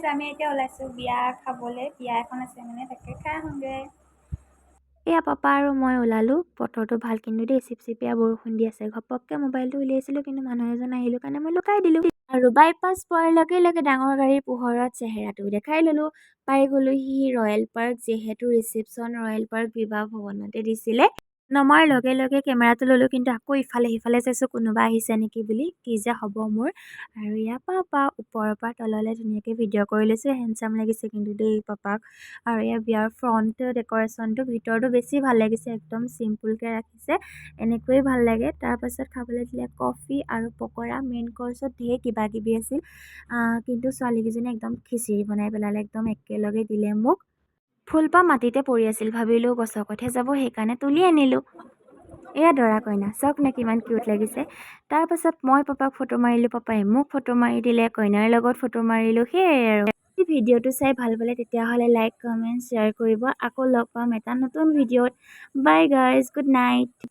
Guys, আমি এতিয়া ওলাইছোঁ বিয়া খাবলৈ। বিয়া এখন আছে, মানে তাকে খাই আহোঁগৈ। এয়া পাপা আৰু মই ওলালোঁ। বতৰটো ভাল কিন্তু দেই, চিপচিপীয়া বৰষুণ দি আছে। ঘপককৈ মোবাইলটো উলিয়াইছিলোঁ, কিন্তু মানুহ এজন আহিলোঁ কাৰণে মই লুকাই দিলোঁ। আৰু বাইপাছ পোৱাৰ লগে লগে ডাঙৰ গাড়ীৰ পোহৰত চেহেৰাটো দেখাই ল'লোঁ। পাই গ'লোহি ৰয়েল পাৰ্ক। যিহেতু ৰিচিপশ্যন ৰয়েল পাৰ্ক বিবাহ ভৱনতে দিছিলে, নমাৰ লগে লগে কেমেৰাটো ল'লোঁ, কিন্তু আকৌ ইফালে সিফালে চাইছোঁ কোনোবা আহিছে নেকি বুলি। কি যে হ'ব মোৰ! আৰু ইয়াৰ পাপা, ওপৰৰ পৰা তললৈ ধুনীয়াকৈ ভিডিঅ' কৰি লৈছোঁ। হেণ্ডচাম লাগিছে কিন্তু দেই পাপাক। আৰু ইয়াৰ বিয়াৰ ফ্ৰণ্ট ডেক'ৰেশ্যনটো, ভিতৰটো বেছি ভাল লাগিছে। একদম চিম্পুলকৈ ৰাখিছে, এনেকৈয়ে ভাল লাগে। তাৰপাছত খাবলৈ দিলে কফি আৰু পকৰা। মেইন কৰ্চত ঢেৰ কিবা কিবি আছিল, কিন্তু ছোৱালীকেইজনীয়ে একদম খিচিৰি বনাই পেলালে, একদম একেলগে দিলে মোক। ফুলপাহ মাটিতে পৰি আছিল, ভাবিলোঁ গছকতহে যাব, সেইকাৰণে তুলি আনিলোঁ। এয়া দৰা কইনা, চাওক না কিমান কিউট লাগিছে। তাৰপাছত মই পাপাক ফটো মাৰিলোঁ, পাপাই মোক ফটো মাৰি দিলে, কইনাৰ লগত ফটো মাৰিলোঁ। সেয়াই আৰু। যদি ভিডিঅ'টো চাই ভাল পালে, তেতিয়াহ'লে লাইক, কমেণ্ট, শ্বেয়াৰ কৰিব। আকৌ লগ পাম এটা নতুন ভিডিঅ'ত। Bye guys, good night.